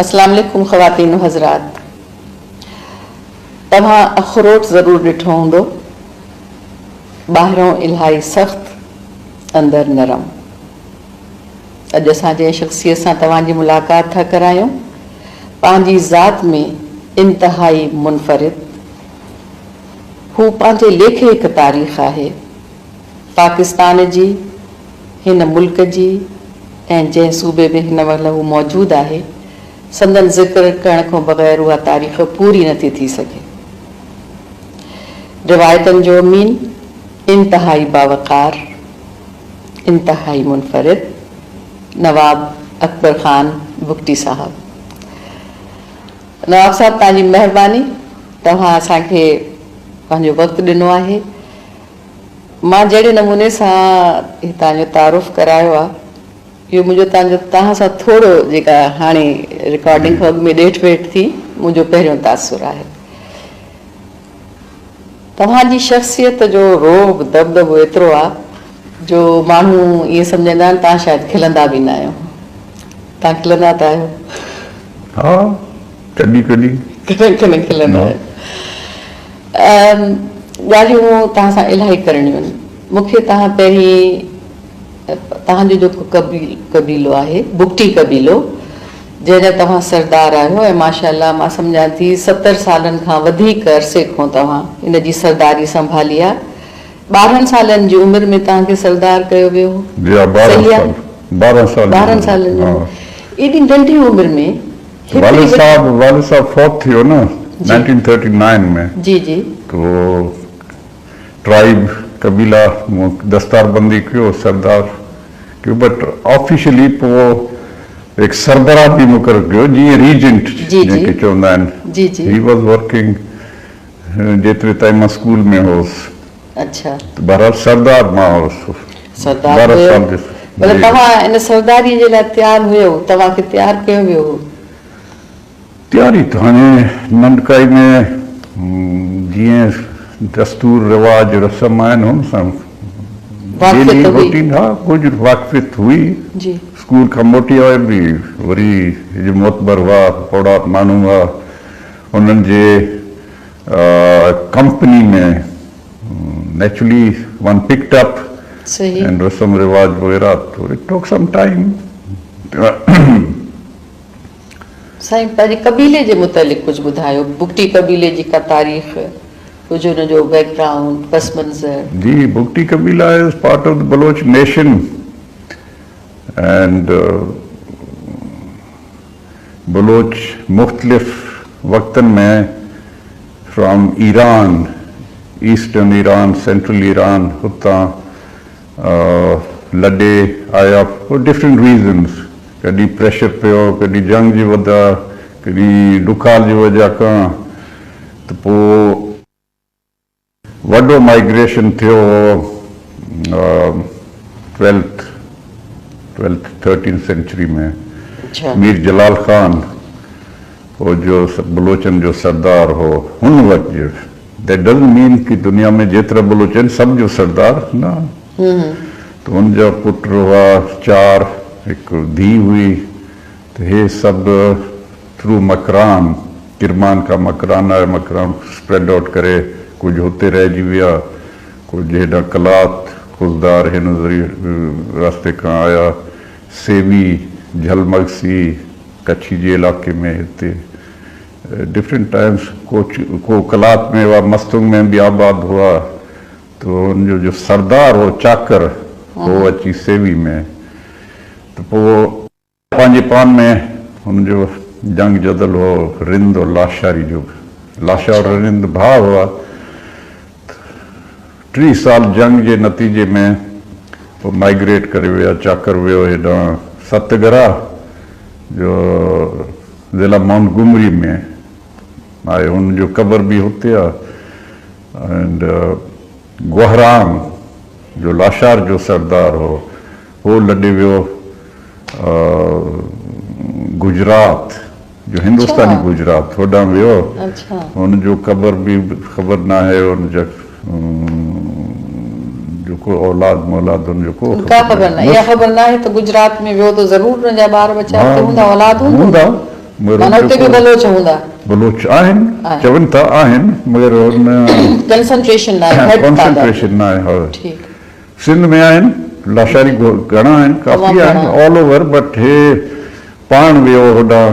السلام علیکم خواتین و حضرات، تمہاں اخروٹ ضرور ڈٹھو ہوندو، باہروں الہائی سخت، اندر نرم۔ اج اساں جے شخصیت ساں تمہاں جی ملاقات تھا کرایوں، پانجی ذات میں انتہائی منفرد، ہو پانجے لیکھے ایک تاریخ آہے۔ پاکستان جی، ہن ملک جی، ۽ جنهن صوبي ۾ هن وقت هو موجود آهي، سندن ذڪر ڪرڻ کان بغير اها تاريخ پوري نٿي ٿي سگهي. روايتن جو امين، انتهائي باوقار، انتهائي منفرد نواب اڪبر خان بگٽي صاحب. نواب صاحب، توهان جي مهرباني، توهان اسان کي پنهنجو وقت ڏنو آهي. مان جهڙي نموني سان هتان جو تعارف ڪرايو آهي، اهو منهنجو توهان جو، توهان سان ٿورو، جيڪا هاڻي رڪارڊنگ کان اڳ ۾ ڏيٺ ويٺ ٿي، منهنجو پهريون تاثر آهي. توهان جي شخصيت جو رعب، دبدبو ايترو آهي جو ماڻهو ائين سمجهندا آهن، توهان شايد کلندا به نه آهيو. توهان کلندا ته آهيو؟ ها، ڪڏهن ڪڏهن. ڪڏهن ڪڏهن کلندا آهيو. ام، ڳالهيون توهان سان الاهي ڪرڻيون آهن. مون کي توهان پهرين، توهان جو جيڪو قبيل-، قبيلو آهي، بگٽي قبيلو، جنهن جا توهان سردار آهيو، ۽ ماشاءالله، مان سمجهان ٿي، ستر سالن کان وڌيڪ عرصي کان توهان ان جي سرداري سنڀالي آهي. ٻارهن سالن جي عمر ۾ توهان کي سردار ڪيو ويو هو؟ جي ها، ٻارهن صحيح آهي؟ سال. ٻارهن سال جي ٻارهن عمر. سالن جي ها. عمر. ايڏي ننڍي عمر ۾ هيتري والد وڏي صاحب، والد صاحب فوت ٿيو نه، جي. Nineteen thirty nine ۾. جي، جي. تو ٽرائيب، قبيلا، مون دستار بندي ڪيو، سردار ڪيو، بٽ آفيشلي پوءِ هڪ سربراهه به مقرر ڪيو، جيئن ريجنٽ، جي، جنهن جي. کي چوندا آهن. جي، جي. He was working، جيتري تائين مان اسڪول ۾ هوس. اڇا. ته بهرحال سردار مان هوس. سردار ٻارهن هيو. سال جي. مطلب، جي. توهان ان سرداري جي لاءِ تيار هيو، توهان کي تيار ڪيو ويو هو؟ تياري ته هاڻي ننڍڪائي ۾، م، جيئن دستور، رواج، رسم آهن، هن سان واقفيت ڊيلي هئي. روٽين، ها، ڪجهه واقفيت هئي. جي. اسڪول کان موٽي آئي به وري جي معتبر هئا، اوڙا ماڻهو هئا، انهن جي، ا، ڪمپني ۾، م، naturally one picked up. صحيح. ۽ رسم رواج وغيره، تو it took some time. سائين، پنهنجي قبيلي جي متعلق ڪجهه ٻڌايو، بگٽي قبيلي جي ڪا تاريخ، ڪجهه هن جو بيڪ گرائونڊ، پس منظر. جي، بگٽي قبيلا is part of the Baloch nation and, uh, Baloch مختلف وقتن ۾ فرام ايران، ايسٽرن ايران، سينٽرل ايران، هتان، ا، لڏي آيا فار ڊفرنٽ ريزنس. ڪڏهن پريشر پيو، ڪڏهن جنگ جي وجه، ڪڏهن ڏکال جي وجه کان، ته پوءِ وڏو مائيگريشن ٿيو هو، ا، ٽويلٿ، ٽويلٿ، ٿرٽينٿ سينچري ۾. اڇا. مير جلال خان، هو جو س-، بلوچن جو سردار هو، هن وقت جو، that doesn't mean ڪي دنيا ۾ جيترا بلوچ آهن، سڀ جو سردار نه. هن جا پٽ هئا چار، هڪ ڌيءُ هئي، ته هي سڀ ٿرو مڪران، ڪرمان کان مڪران آهي، مڪران اسپريڊ آئوٽ ڪري، ڪجهه هتي رهجي ويا، ڪجهه هيڏانهن قلات، خضدار، هن ذريعي، رستي کان آيا، سيوي، جهلمگسي، ڪڇي جي علائقي ۾ هتي، ڊفرنٽ ٽائمس، ڪو چ-، ڪو قلات ۾ هئا، مستونگ ۾ به آباد هئا، تو هن جو، جو سردار هو، چاڪر هو، اچي سيوي ۾، ته پوءِ پنهنجي پان ۾ هن جو جنگ جدل هو، رند ۽ لاشاري جو. لاشار ۽ رند ڀاءُ هئا. ٽيهه سال جنگ جي نتيجي ۾ هو مائيگريٽ ڪري ويا، چاڪر ويو هيڏانهن ستگرا، جو ضلع مونٽگومري ۾ آهي. هن جو قبر به هتي آهي. اينڊ، ا، گوهرام جو لاشار جو سردار هو، هو لڏي ويو، ا، گجرات جو، هندوستاني اڇا. گجرات، هوڏانهن ويو. اڇا. هن جو قبر به خبر نه آهي، هن جا، ام، جو ڪو اولاد مولاد هن جو ڪو ان کا خبر نه آهي. اها خبر نه آهي ته گجرات ۾ ويو ته ضرور هن جا ٻار ٻچا ها، هتي هوندا، اولاد هوندو. هوندا. مگر معنی اتي به بلوچ هوندا؟ بلوچ آهن، آهن. چون ٿا آهن، مگر هن ڪنسنٽريشن نه آهي، هيڊ ڪانسنٽريشن نه آهي، ها. ٺيڪ. سنڌ ۾ آهن، لاشاري گهڻا آهن، ڪافي آهن، آل اوور، بٽ هي پاڻ ويو هوڏا،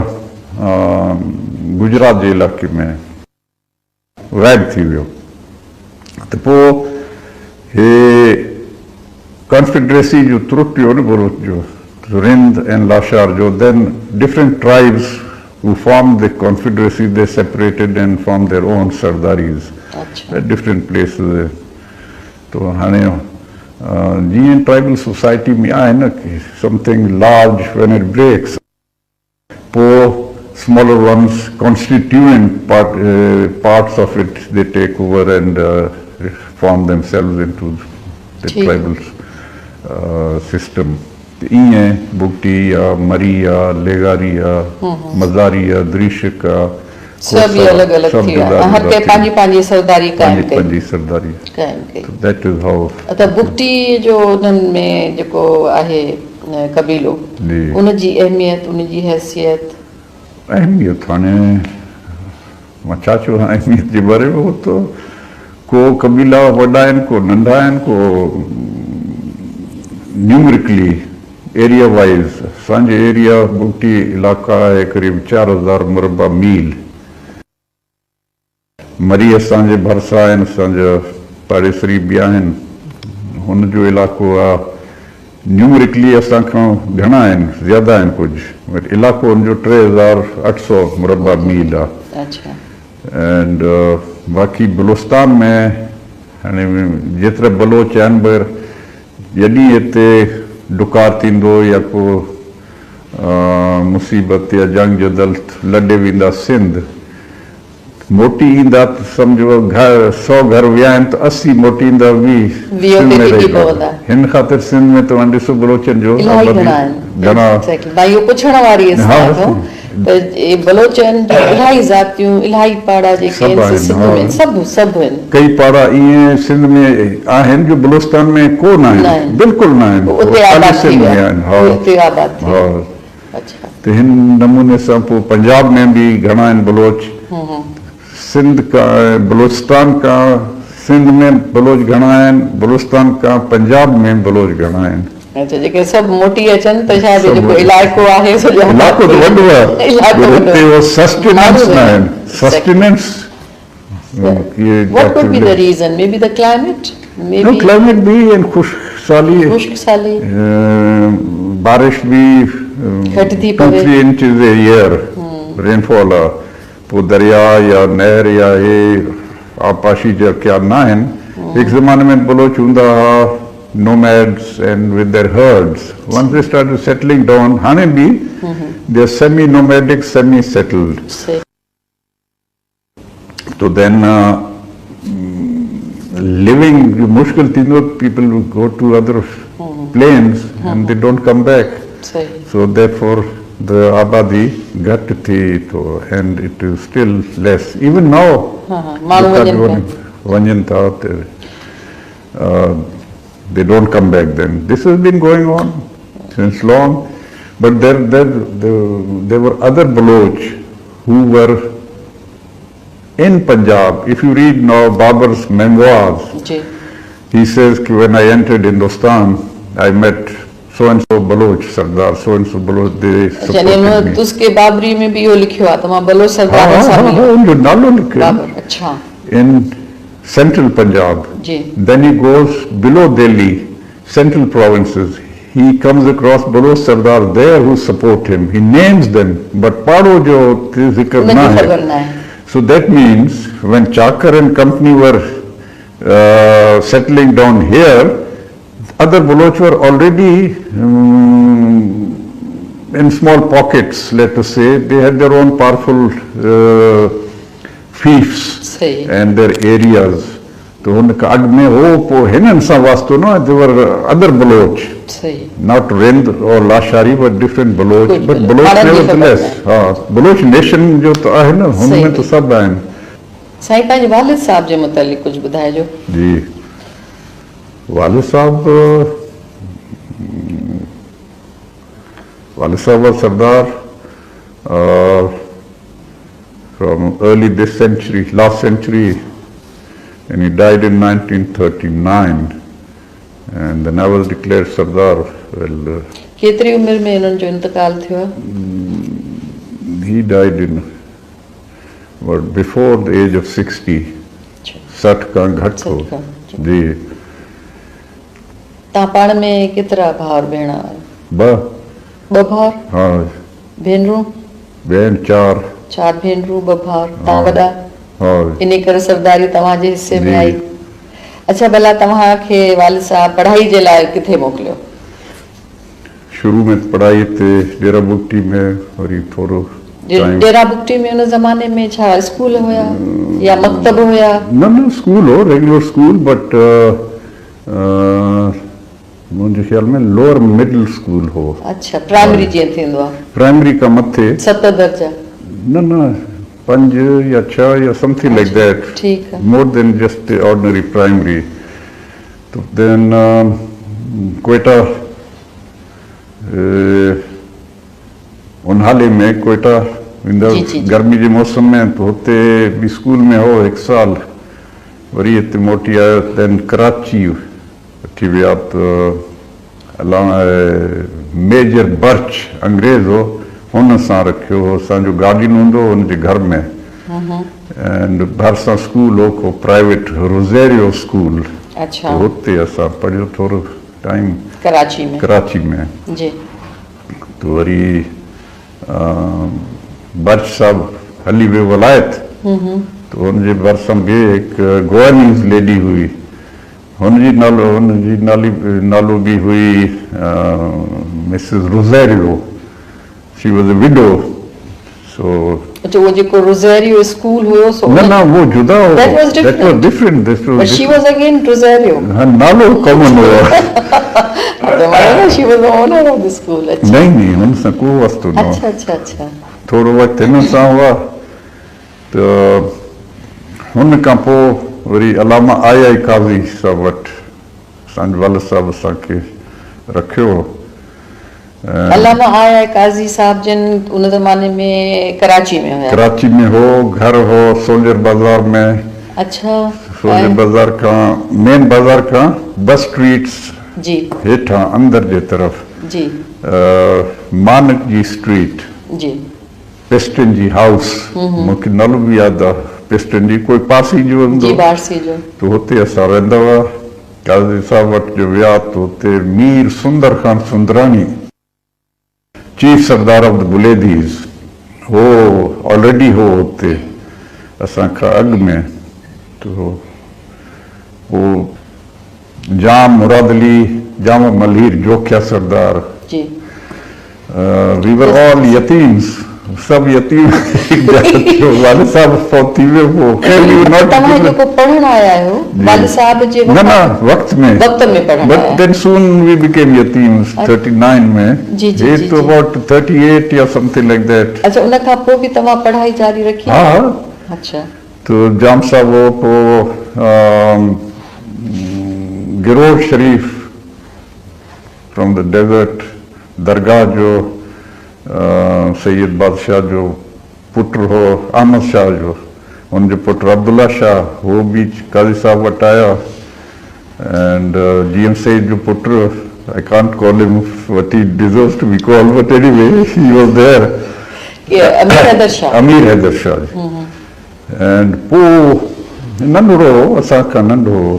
آ، گجرات جي علائقي ۾ غائب ٿي ويو. ته پوءِ هي ڪانفيڊريسي جو ترٽ اهو نه بلوچ جو، رند ۽ لاشار جو، then different tribes who formed the confederacy, they separated and formed their own سرداريز اڇا. At different places. تو هاڻي، ا، جيئن ٽرائيبل سوسائٽي ۾ آهي نه، ڪي something large, when it breaks, پوءِ smaller ones, constituent part, uh, parts of it, they take over and, uh, form themselves into the ٺيڪ. Tribal, uh, system. ته ايئن بگٽي آهي، مري آهي، ليغاري آهي، مزاري آهي، دريشڪ آهي، سڀ ئي الڳ الڳ ٿي ويا. هر ڪنهن پنهنجي پنهنجي سرداري قائم ڪئي. پنهنجي سرداري قائم ڪئي. That is how. ته بگٽي جو انهن ۾ جيڪو آهي، ا، قبيلو، جي. ان جي اهميت، ان جي حيثيت؟ اهميت هاڻي مان ڇا چوان اهميت جي باري ۾؟ هو ته ڪو قبيلا وڏا آهن، ڪو ننڍا آهن، ڪو نيومريڪلي، ايريا وائيز. اسان جو ايريا، بگٽي علائقو آهي قريب چار هزار مربع ميل. مري اسان جي ڀرسان آهن، اسان جا پاڙيسري به آهن. هن جو علائقو آهي، نيومريڪلي اسان کان گهڻا آهن، زياده آهن ڪجهه، بٽ علائقو هن جو ٽي هزار اٺ سؤ مربع ميل آهي. اڇا. اينڊ، ا، باقي بلوچستان ۾ هاڻي جيترا بلوچ آهن، بهر جڏهن هتي ڏڪار ٿيندو يا ڪو، ا، مصيبت يا جنگ جدل، لڏي ويندا سنڌ، موٽي ايندا ته سمجهو گهر، سو گهر ويا آهن ته اسي موٽيندا، ويهه ويهه سنڌ ۾ رهي پوندا. هن خاطر سنڌ ۾ توهان ڏسو بلوچن جو الائي آبادي گهڻا آهن. گهڻا. ايگزيڪٽلي. مان اهو پڇڻ واري هئس توهان کان ته اي بلوچن جو الائي ذاتيون، الائي پاڙا جيڪي سڀ آهن، سنڌ ۾ سڀ، سڀ آهن. ڪئي پاڙا ايئن سنڌ ۾ آهن جو بلوچستان ۾ ڪو نه آهن. نه آهن. بلڪل نه آهن. اتي آباد ٿي ويا. آهن، ها. اتي آباد ٿي ويا. اڇا. ته هن نموني سان پوءِ پنجاب ۾ به گهڻا آهن بلوچ. سنڌ کان، بلوچستان کان، سنڌ ۾ بلوچ گهڻا آهن، بلوچستان کان پنجاب ۾ بلوچ گهڻا آهن. اڇا، جيڪي سڀ موٽي اچن ته شايد سڀ جيڪو موٽي. علائقو آهي، سو جو علائقو ته وڏو آهي. علائقو وڏو آهي. سسٽيننس نه آهن. سسٽيننس. What could be the reason? Maybe the climate? Maybe. No, climate به آهن خشڪ سالي. خشڪ سالي. ا، بارش به، ا، گهٽ ٿي پوي. Two three inches a year rainfall آهي. پوءِ دريا يا نهر يا هي آبپاشي جا خيال نه آهن. هڪ زماني ۾ بلوچ هوندا ها، nomads and with their herds. Once they started settling down, هاڻي به they are semi nomadic, semi settled. صحيح. تو دين، ا، لونگ جو مشڪل ٿيندو، people go to other planes and they don't come back. صحيح. So therefore the آبادي گهٽ ٿئي ٿو، and it is still less. Even now, ها، ها، ماڻهو وڃن پيا. وڃن ٿا اتي. Uh, they don't come back then. This has been going on since long. But there, there, there, there were other Baloch who were in Punjab. If you read now Babur's memoirs, جي. He says, "When I entered Hindustan, I met so and so Baloch Sardar, so and so Baloch, they supported me." اڇا، يعني تسڪي بابري ۾ به اهو لکيو آهي ته مان بلوچ سردارن سان مليو. ها، ها، ان جو نالو لکيو. بابر، اڇا. In central Punjab. جي. Then he goes below Delhi, central provinces. He comes across Baloch Sardar there who support him. He names them, but پاڙو جو ذڪر نه آهي. خبر نه آهي. So that means when Chakar and company were, uh, settling down here, other Baloch were already, um, in small pockets, let us say, they had their own powerful, uh, fiefs صحيح. And their areas. تو هن کان اڳ ۾ هو، پوءِ هنن سان واسطو نه، they were other Baloch. صحيح. Not Rind or Lashari, but different Baloch. But Baloch nevertheless. ها، بلوچ نيشن جو ته آهي نه، هن ۾ ته سڀ آهن. سائين، پنهنجي والد صاحب جي متعلق ڪجهه ٻڌائجو. جي. والد صاحب، والد صاحب سردار، uh, from early this century, last century, and he died in nineteen thirty-nine. And then I was declared Sardar. Well, uh, ڪيتري عمر ۾ انهن جو انتقال ٿيو آهي؟ He died in, but before the age of sixty. اڇا. سٺ کان گهٽ هو. سٺ کان، جي. جي. توهان پاڻ ۾ ڪيترا ڀاءُ ڀيڻ آهيو؟ ٻه. ٻه ڀاءُ؟ ها. ڀينرون؟ ڀيڻ چار. چار ڀينرون، ٻه ڀاءُ. توهان ها. وڏا؟ ها. ان ڪري سرداري توهان جي حصي ۾ جي. آئي. اڇا، ڀلا توهان کي والد صاحب پڙهائي جي لاءِ ڪٿي موڪليو؟ شروع ۾ پڙهائي تي ڊيرا بگٽي ۾، وري ٿورو ڊي-، ٽائيم. ڊيرا بگٽي ۾ ان زماني ۾ ڇا اسڪول هيا يا مڪتب هيا؟ نه، نه، اسڪول هو، ريگولر اسڪول، بٽ، ا، ا، منهنجي خيال ۾ لوئر مڊل اسڪول هو. اڇا، پرائمري ها. جيئن ٿيندو آهي. پرائمري کان مٿي. ست درجا؟ نه، نه، پنج يا ڇهه يا something like اڇا، that. ٺيڪ آهي. More than just the ordinary primary. تو دين، ا، ڪوئيٽا، ا، انهالي ۾ ڪوئيٽا ويندو، جي، جي، جي. گرمي جي موسم ۾، تو هتي به اسڪول ۾ هو هڪ سال، وري هتي موٽي آيو، دين ڪراچي وٺي ويا، ته علامه ميجر برچ انگريز هو، هن سان رکيو هو، اسان جو گارڊين هوندو هو هن جي گهر ۾. هن. اينڊ ڀرسان اسڪول هو، ڪو پرائيويٽ روزيريو اسڪول. اڇا. هتي اسان پڙهيو ٿورو ٽائيم. ڪراچي ۾. ڪراچي ۾. جي. تو وري، ا، برچ صاحب هلي ويو ولايت. هن، هن. تو هن جي ڀرسان به هڪ گوئنيز ليڊي هئي. هن جي نالو، هن جي نالي، نالو به هئي، ا، مسز روزيريو. She was a widow. So اڇا، اهو جيڪو روزيريو اسڪول هيو، سو نه، نه، اهو جدا هو. That was different. That was different. This was But she different. Was again روزيريو. ها، نالو ڪامن هو. ته معنی نه، she was the owner of the school. اڇا. نه، نه، هن سان ڪو واسطو نه هو. اڇا، اڇا، اڇا. ٿورو وقت هن سان هئا، ته هن کان پوءِ وري علامه آءِ آءِ قاضي صاحب وٽ اسان جي والد صاحب اسان کي رکيو. ۽ علامه آءِ آءِ قاضي صاحب جن ان زماني ۾ ڪراچي ۾ هيا. ڪراچي ۾ هو، گهر هو سولجر بازار ۾. اڇا. سولجر ۽ بازار کان، مين بازار کان ٻه اسٽريٽس جي. هيٺان اندر جي طرف. جي. ا، مانڪ جي اسٽريٽ. جي. پسٽن جي هائوس، هن، هن. مونکي نالو به ياد آهي، پسٽن جي ڪوئي پاسي جو هوندو. جي، پاسي جو. تو هتي اسان رهندا هئا. قاضي صاحب وٽ جو ويا، تو هتي مير سندر خان سندراڻي، چيف سردار آف د بليديز، هو آلريڊي هو هتي اسان کان اڳ ۾. تو پوءِ جام مراد علي، جام ملهير، جوکيا سردار. جي. ا، we were all يتيمس، سڀ يتيم. هڪ جاءِ تي، والد صاحب فوت ٿي ويو هو. خير، we were not. توهان جيڪو پڙهڻ آيا آهيو، جي. والد صاحب جي نه، نه، وقت ۾. وقت ۾. وقت ۾ پڙهڻ آيا. But then soon we became يتيمس، اڇا. Thirty nine ۾. جي، جي، جي، ايٽ ٽو جي. ابائوٽ ٿرٽي ايٽ يا سمٿنگ لائڪ ديٽ. اڇا، ان کان پوءِ به توهان پڙهائي جاري رکي؟ ها، ها. اڇا. تو جام صاحب هو، پوءِ، ام، گروڙ شريف فرام د ڊيزرٽ، درگاهه جو، ا، سيد بادشاهه جو پٽ هو، احمد شاهه جو، هن جو پٽ عبدالله شاهه، هو به قاضي صاحب وٽ آيا. اينڊ، ا، جي ايم سيد جو پٽ، I can't call him what he deserves to be called, but anyway, he was there. ڪير؟ امير حيدر شاهه. امير حيدر شاهه جي. هن، هن. اينڊ پوءِ ننڍڙو، اسان کان ننڍو.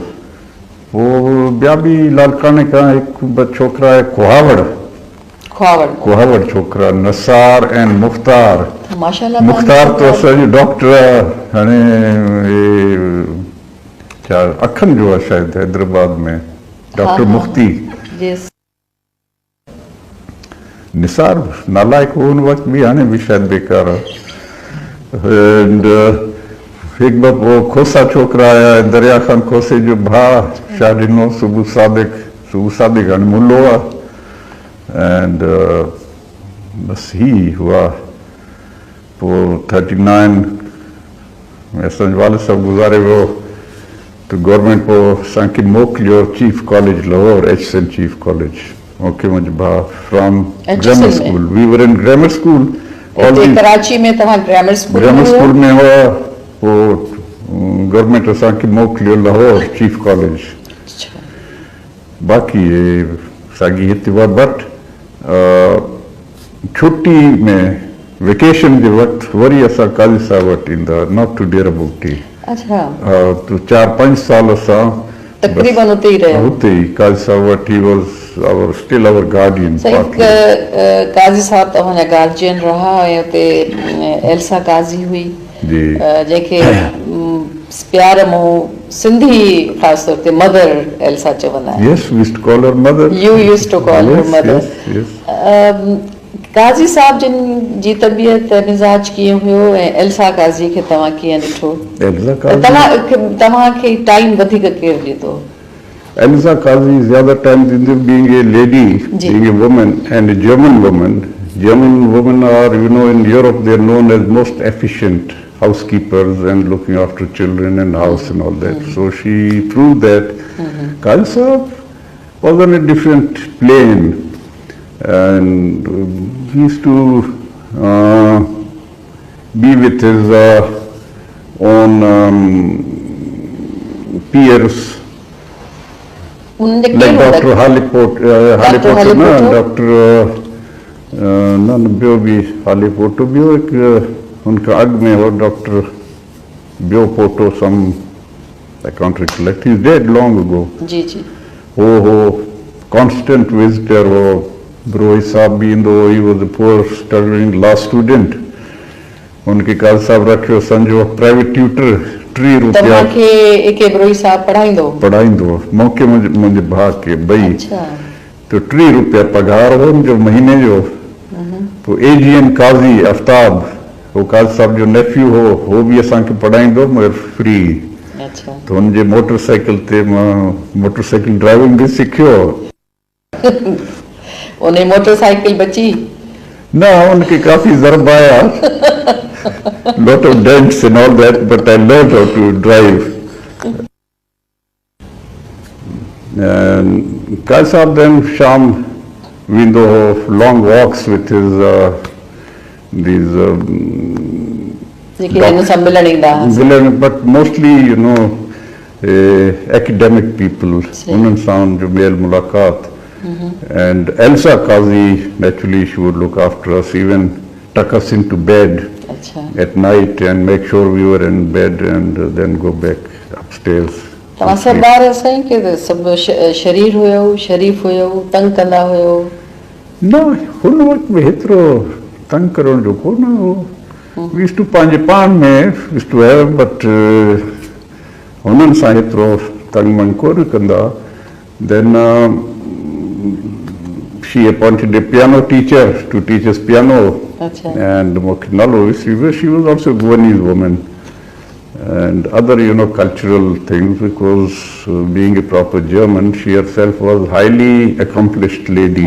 پوءِ ٻيا به لاڙڪاڻي کان هڪ ٻه ڇوڪرا آهي، ڪوهاوڙ. ڪوهاوڙ. ڪوهاوڙ ڇوڪرا، نثار اينڊ مختار. ماشاءالله، مختار توهان تو اسان جو ڊاڪٽر آهي، هاڻي اي ڇا اکن جو آهي شايد حيدرآباد ۾، ها، ڊاڪٽر ها، مختي. جي. نثار نالائق هو ان وقت به، هاڻي به شايد بيڪار آهي. اينڊ، ا، هڪ ٻه پوءِ کوسا ڇوڪرا آيا، دريا خان کوسي جو ڀاءُ، شاهه ڏنو، صبح صادق، صبح صادق هاڻي ملو آهي. اينڊ، ا، بس هي هئا. پوءِ ٿرٽي نائن ۾ اسان جو والد صاحب گذاري ويو، ته گورنمينٽ پوءِ اسان کي موڪليو chief college Lahore, H S N chief college. Okay, منهنجو ڀاءُ from H S N grammar ۾؟ اسڪول. وي ور ان گرامر اسڪول. کراچی میں تمہاں گرامر اسکول گرامر اسکول میں ہوا، وہ گورنمنٹ اساں کے موکلیو لاہور چیف کالج۔ اچھا۔ باقی یہ ساگی ہتی ہوا، بٹ چھٹی میں، ویکیشن دے وقت وری اساں قاضی صاحب وٹ ایندا، ناٹ ٹو ڈیرہ بگٹی۔ اچھا۔ تو چار پنچ سال اساں تقریباً اتھے ہی رہے۔ اتھے ہی قاضی صاحب وٹ، he was our, still our guardian. Qazi صاحب تہاں جا گارجین رہا، تے ایلسا قاضی ہوئی۔ جی۔ جیکے پیار مو سندھی خاص طور تے مدر ایلسا چوندا۔ Yes, we used to call her mother. You used to call her mother. Qazi صاحب جن جی طبیعت مزاج کیئں ہویو، ایلسا قاضی کھے تمہاں کیئں ڈٹھو؟ ایلسا قاضی تمہاں کھے ٹائم ودھیک کیر ڈیتو؟ ایلسا قاضی زیادہ ٹائم دیندی، بینگ اے لیڈی، جی۔ Being a woman and a German woman. German women are, you know, in Europe, they are known as most efficient housekeepers and looking after children and house and all that. So she proved that. Qazi Saab was on a different plane, and he used to uh, be with his uh, own um, peers, like Doctor Halipotter, uh, Halipotter, no, Doctor, uh, uh, no, no, ٻيو به Halipotter، ٻيو هڪ، uh، هن کان اڳ ۾ هو ڊاڪٽر ٻيو پوٽو، سم، I can't recollect. He's dead long ago. جي، جي. هو، هو، ڪانسٽنٽ وزٽر هو. بروهي صاحب به ايندو هو. He was a poor struggling law student. هن کي قاضي صاحب رکيو سمجهو پرائيويٽ ٽيوٽر، ٽيهه روپيا. توهان کي اي ڪي بروهي صاحب پڙهائيندو؟ پڙهائيندو هو. مون کي، منهنجي، منهنجي ڀاءُ کي، ٻئي. اڇا. تو ٽيهه روپيا پگهار هو جو مهيني جو. پوءِ اي جي اين قاضي آفتاب، هو قاضي صاحب جو نيفيو هو، هو به اسان کي پڙهائيندو، مگر فري. اڇا. تو هن جي موٽر سائيڪل تي مان موٽر سائيڪل ڊرائيونگ به سکيو. انهي موٽر سائيڪل بچي؟ نه، هن کي ڪافي ضرب آيا. Lot of dents and all that, but I learned how to drive. And قاضي صاحب then شام ويندو هو long walks with his, uh, these, um, جيڪي هن سان ملڻ ايندا هئا. But mostly, you know, uh, academic people. انهن سان جو ميل ملاقات. And Elsa Qazi, naturally, she would look after us, even tuck us into bed at night and make sure we were in bed and, uh, then go back upstairs. توهان سڀ ٻار سائين ڪي سڀ شرير هيو، شريف هيو، تنگ ڪندا هيو؟ نه، هن وقت به هيترو تنگ ڪرڻ جو ڪو نه هو. وي يوزڊ ٽو پنهنجي پاڻ ۾ وي يوزڊ ٽو هيو، بٽ هنن سان هيترو تنگ منگ ڪو نه ڪندا. Then, uh, she appointed a piano teacher to teach us piano. اڇا. And مون کي نالو، she was, she was also a Goanese woman. And other, you know, cultural things, because, uh, being a proper German, she herself was highly accomplished lady.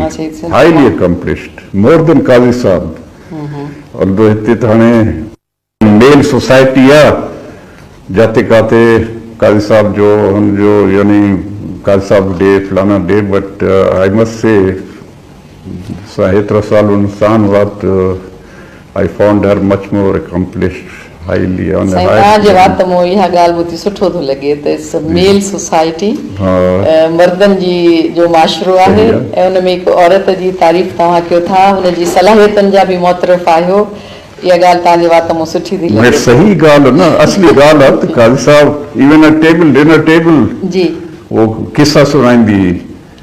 Highly accomplished, more than قاضي صاحب. Although هتي ته هاڻي ميل سوسائٽي آ، جاتي ڪاتي قاضي صاحب جو، هن جو، يعني قاضي صاحب ڊي، فلانا ڊي، بٽ، آئي مسٽ سي، سا هيترا سال انسان وات، آئي فائونڊ هر مچ مور اڪمپلشڊ، هائيلي آن. سائين، توهان جي وات مون اها ڳالهه ٻڌي سٺو ٿو لڳي ته ميل سوسائٽي، مردن جي جو معاشرو آهي، ۽ ان ۾ هڪ عورت جي تعريف توهان ڪيو ٿا، هن جي صلاحيتن جا به معترف آهيو. اها ڳالهه توهان جي وات مون سٺي ٿي لڳي. صحيح ڳالهه نه، اصلي ڳالهه آهي ته قاضي صاحب، ايون ا ٽيبل، ڊنر ٽيبل، جي، اهو قصا سڻائيندي هئي.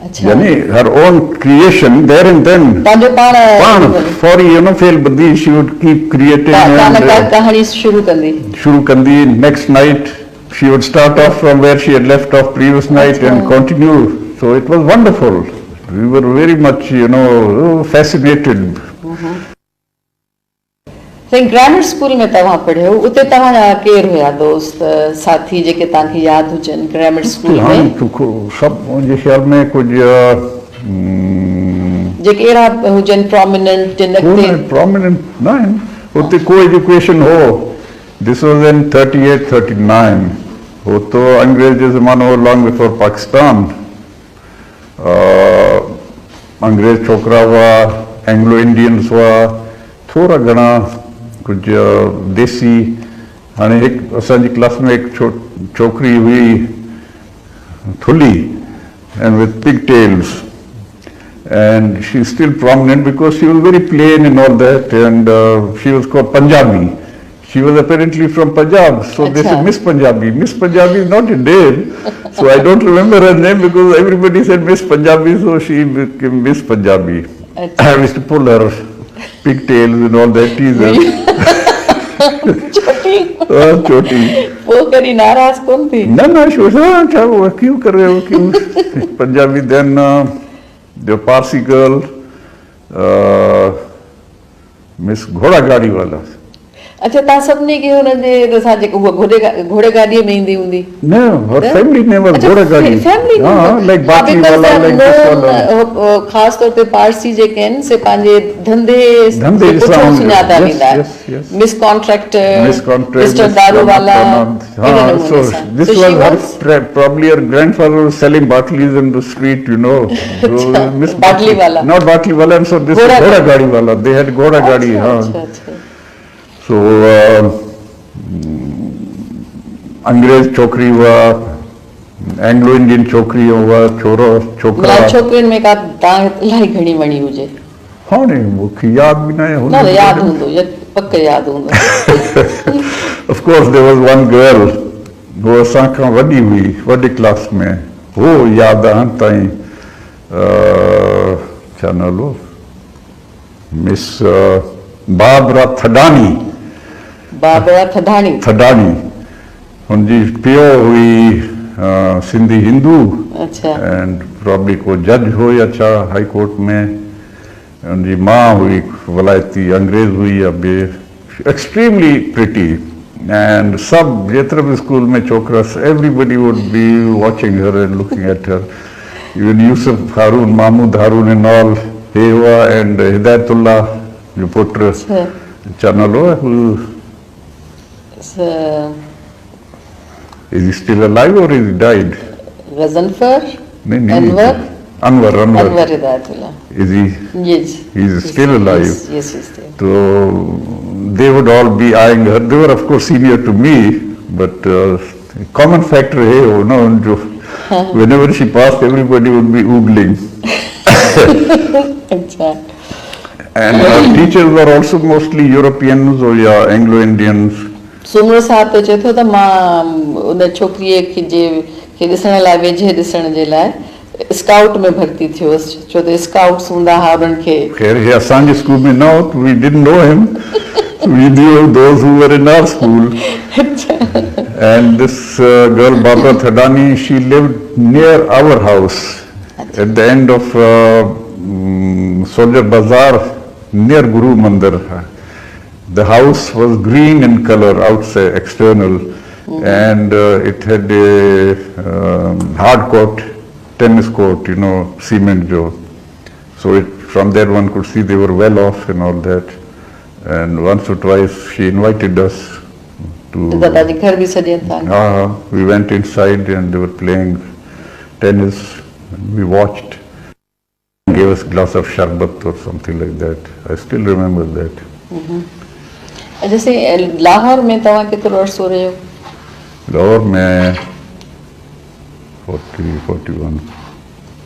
اڇا. يعني هر اون ڪريئيشن دير اينڊ دين. پنهنجو پاڻ. پاڻ فوري، يو نو، فعل بدي، شي وڊ ڪيپ ڪريئيٽنگ. ڪا نه ڪا ڪهاڻي شروع ڪندي. شروع ڪندي، نيڪسٽ نائيٽ شي وڊ اسٽارٽ آف فرام ويئر شي head left of previous night and continue. So it was wonderful. وي ور ويري مچ، يو نو، فيسينيٽيڊ. سائين، گرامر اسڪول ۾ توهان پڙهيو، اتي توهان جا ڪير هيا دوست، ساٿي، جيڪي توهان کي ياد هجن گرامر اسڪول ۾؟ هاڻي تو ڪو-، سڀ منهنجي خيال ۾ ڪجهه، م، جيڪي اهڙا هجن پروميننٽ، جن اڳتي؟ ڪو نه، پروميننٽ نه آهن. اتي ڪو ايجوڪيشن هو. This was in thirty eight thirty nine. هو تو انگريز جو زمانو هو، لانگ بفور پاڪستان. ا، انگريز ڇوڪرا هئا، اينگلو انڊينز هئا، تھورا گھنا کچھ دیسی. ہانے ایک اسان جی کلاس میں ایک چھوکری ہوئی تھلی اینڈ وتھ پگ tells. And she is still prominent because she was very plain and all that, and she was called Punjabi. She was apparently from Punjab, so they said Miss Punjabi. Miss Punjabi is not a name, so I don't remember her name because everybody said Miss Punjabi, so she became Miss Punjabi. I used to pull her pigtails and all that, tease her. چوٹی. ہاں، چوٹی. وہ کدی ناراض کون تھی؟ نہ، نہ، شوشا، کیا ہوا؟ کیوں کر رہے ہو؟ کیوں؟ پنجابی دین، جو پارسی گرل، مس گھوڑا گاڑی والا. اچھا، تاں سڀني کي هن جي، اسان جيڪو هو گهوڙي گا-، گهوڙي گاڏيءَ ۾ ايندي هوندي. نه، هر فيملي نيم واز گهوڙا گاڏي. فيملي نيم. ها، لائڪ باٽلي والا، لائڪ دس والا. خاص طور تي پارسي جيڪي آهن، سي پنهنجي ڌنڌي جي پٺيان سڃاتا ويندا آهن. مس ڪانٽريڪٽر، مس ڪانٽريڪٽر، مسٽر دارو والا. ها، سو دس واز هر، پرابلي هر گرينڊ فادر واز سيلنگ باٽليز ان دا اسٽريٽ، يو نو. باٽلي والا. ناٽ باٽلي والا، آئي ايم سوري، دس گهوڙا گاڏي والا. دي هيڊ گهوڙا گاڏي، ها. سو، انگريز ڇوڪري هئا، اينگلو انڊين ڇوڪري هئا، ڇورو، ڇوڪرا. مطلب، ڇوڪرين ۾ ڪا تان الاهي گهڻي وڻي هجي؟ هاڻي مونکي ياد به نه آهي. نه، نه، ياد هوندو، ياد، پڪ ياد هوندو. Of course, there was one girl، هو اسان کان وڏي هئي، وڏي ڪلاس ۾. هو ياد آهن تائين، ڇا نالو؟ مس، ا، بابرا ٿڊاڻي. بابرا ٿڊاڻي. ٿڊاڻي. هن جي پيءُ هئي، ا، سنڌي هندو. اچھا. اينڊ پرابلي ڪو جج هو يا ڇا هائي ڪورٽ ۾. هن جي ماءُ هئي ولائتي، انگريز هئي يا ٻي. Extremely pretty. And سڀ جيترا به اسڪول ۾ ڇوڪرا، everybody would be watching her and looking at her. Even Yusuf Haroun, محمود هارون and all، هي هئا، اينڊ هدايت الله جو پٽ، اچھا. چينل هو، هو. Is he still alive or is he died? Ghazanfar? نہیں، نہیں، انور؟ انور، انور. انور هدايت الله. Is he? Yes. He is still alive. Yes, yes, yes, yes. So they would all be eyeing her. They were, of course, senior to me, but, uh, common factor هي هو نه، جو whenever she passed, everybody would be ogling. اچھا. And her teachers were also mostly Europeans or, yeah, Anglo-Indians. Soomro صاحب ته چئي ٿو ته مان ان ڇوڪريءَ کي، جي کي ڏسڻ لاءِ، ويجهي ڏسڻ جي لاءِ اسڪائوٽ ۾ ڀرتي ٿيو هوس، ڇو ته اسڪائوٽس هوندا ها انهن کي. خير، هي اسان جي اسڪول ۾ نه هو، we didn't know him. We knew those who were in our school. اچھا. And this, uh, girl, Barbara Thadani, she lived near our house. اچھا. At the end of, uh, mm, Soldier Bazaar, near Guru Mandir. The house was green in color outside, external, and, uh, it had a, um, hard court, tennis court, you know, cement jo. So it, from there one could see they were well off and all that. And once or twice she invited us to. ته توهان جي گهر به سڏين ٿا. ها، ها. We went inside and they were playing tennis. We watched. Gave us glass of sharbat or something like that. I still remember that. اچھا سائين، لاهور ۾ توهان ڪيترو عرصو رهيو؟ Lahore ۾ forty, forty one,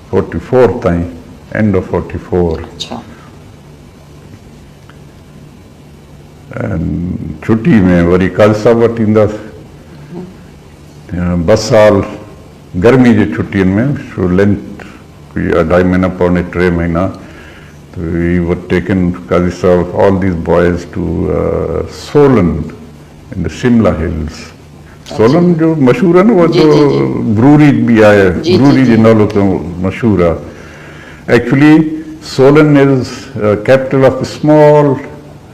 forty four تائين، اينڊ آف فورٽي فور. اچھا. And ڇٽي ۾ وري قاضي صاحب وٽ ايندس. ٻه سال گرمي جي ڇٽين ۾، سو لينٿ ڪوئي اڍائي مهينا، پوڻي ٽي مهينا. ته وي ور ٽيڪن، قاضي صاحب، all these boys to, uh, Solan in the Shimla Hills. Swollen جو مشهور آهي نه، اهو جو بروري به آهي، بروري جي نالو تي مشهور آهي. Actually, Solan is, uh, capital of a small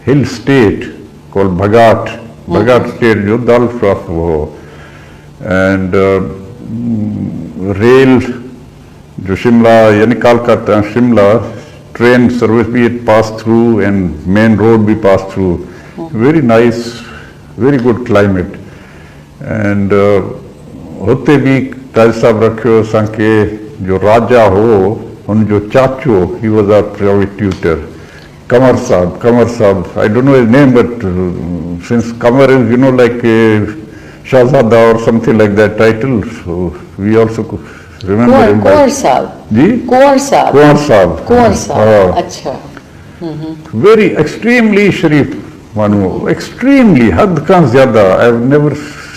hill state called Bhagat. ڀڳاٽ اسٽيٽ جو دارالحڪومت هو. اينڊ، uh, ريل جو شملا، يعني ڪالڪا تان شملا ٽرين سروس به، it passed through and main road به pass through. Very nice, very good climate. And, uh, هتي به قاضي صاحب رکيو اسان کي، جو راجا هو، هن جو چاچو، he was our private tutor. Kamar Saab, Kamar Saab. I don't know his name, but uh, since Kamar is, you know, like a Shahzada or something like that title, so we also co- remember Kuwar, him by Kuwar Saab. Ji? Kuwar Saab. Kuwar Saab. Kuwar Saab. Ah. اچھا. Very extremely شریف مانو، extremely، حد کھاں زیادہ. I have never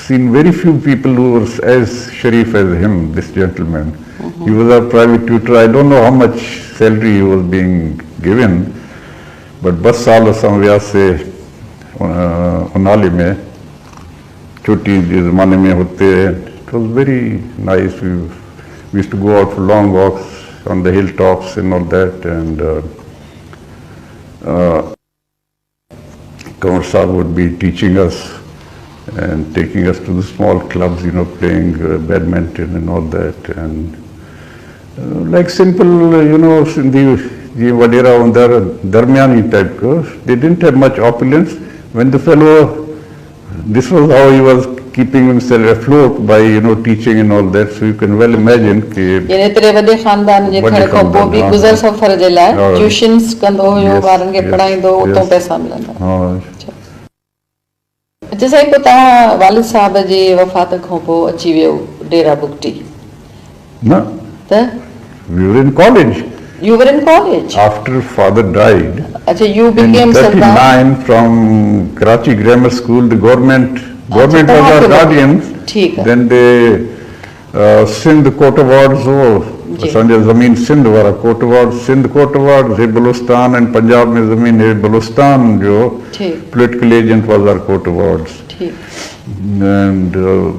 seen very few people who were as Sharif as him, this gentleman. He was our private tutor. I don't know how much salary he was being given, but بس سال اساں ویاسے انالی میں چھٹی زمانے میں ہوتے. It was very nice. We, we used to go out for long walks on the hilltops and all that, and uh, uh, Kamar Saab would be teaching us and taking us to the small clubs, you know, playing uh, badminton and all that. And uh, like simple, uh, you know, Sindhi جی وڈیرا ہوں در درمیانی ٹائپ کو. They didn't have much opulence. When the fellow, this was how he was keeping himself afloat by, you know, teaching and all that. So you can well imagine کہ یعنی اترے وڏي خاندان جي وڏي ٿيڻ کان پوءِ خاندان، به ها، گذر ها. سفر جي لاءِ ها. ٽيوشنس ڪندو هيو، يس، ٻارن کي يس، پڙهائيندو، اتون يس. پئسا ملندا. ها. اڇا. اڇا سائين، پوءِ توهان والد صاحب جي وفات کان پوءِ اچي ويو ڊيرا بگٽي؟ نه. ته؟ We were in college. You were in college? After father died اڇا، you in became Sardar. Thirty-nine from Karachi Grammar School, the government, اڇا، government was توهان our کي guardian. ٺيڪ آهي. Then they سنڌ ڪوٽ وارڊز هو، جي. اسان جا زمين سنڌ وارا ڪوٽ وارڊز، سنڌ ڪوٽ وارڊز، هي بلوچستان ۽ پنجاب ۾ زمين، هي بلوچستان جو ٺيڪ. Political agent was our ڪوٽ وارڊز. ٺيڪ. And uh,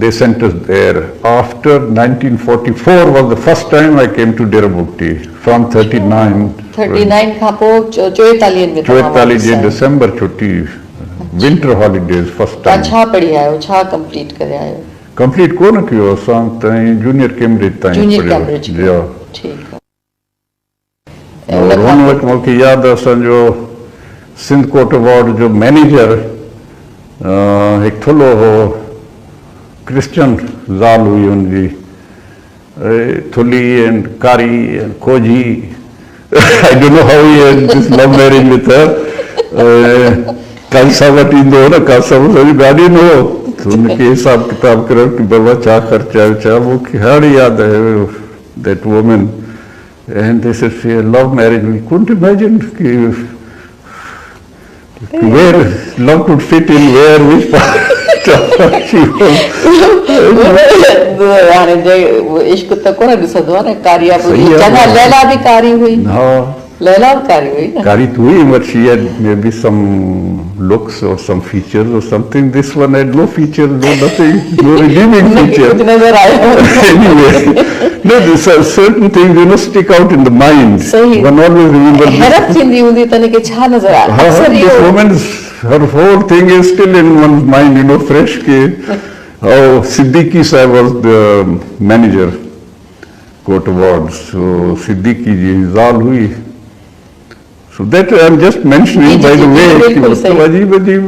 they sent us there. After nineteen forty-four was the first time I came to Dera Bugti from thirty-nine. Thirty nine کان پوءِ چو-، چوئيتاليهن ۾ توهان چوئيتاليهه واپس جي آيا. ڊسمبر ڇٽي، ونٽر هاليڊيز فرسٽ توهان ٽائيم. ڇا پڙهي آيو، ڇا ڪمپليٽ ڪري آيو؟ ڪمپليٽ ڪونه ڪيو اسان تائين، جونيئر ڪيمبرج تائين جونيئر پڙهيو. ڪيمبرج. جي ها. ٺيڪ آهي. ۽ ان اور کان هن پوءِ وقت مونکي ياد آهي، اسان جو سنڌ ڪوٽ وارڊ جو مئنيجر، ا، هڪ ٿلهو هو، ڪرسچن زال هئي هن جي، ا، ٿلهي ۽ ڪاري ۽ کوجي. I don't know how he had this love marriage with her. ا، قاضي صاحب وٽ ايندو هو نه، قاضي صاحب سان گاڏي نه هو، ته هن کي حساب ڪتاب ڪرڻ ڪي بابا ڇا خرچ آيو، ڇا، مونکي هاڻي ياد آيو، that woman. And this is a love marriage. We couldn't imagine key where love could fit in where, which part of she was. هاڻي جي عشق ته ڪونه ڏسندو آهي نه، ڪاري آهي. صحيح آهي. چڱا، ليلا به ڪاري هئي. ها. ليلا به ڪاري هئي نه. ڪاري ته هئي، but she had maybe some looks or some features or something. This one had no features, no nothing, no redeeming feature. ڪجهه نظر آيو. Anyway, no, this are certain things, you know, stick out in the mind. صحيح. One always remembers this. حيرت ٿيندي هوندي ته هن کي ڇا نظر آيو. ها، ها، اڪثر this اهو woman's, her whole thing is still in one's mind, you know, fresh ڪي how Siddiqui صاحب was the manager ڪوٽ وارڊ. So صديقي جي زال هئي. So that I'm just mentioning جي، جي، by the جي، way جي، بلڪل ڪي صحيح. عجيب عجيب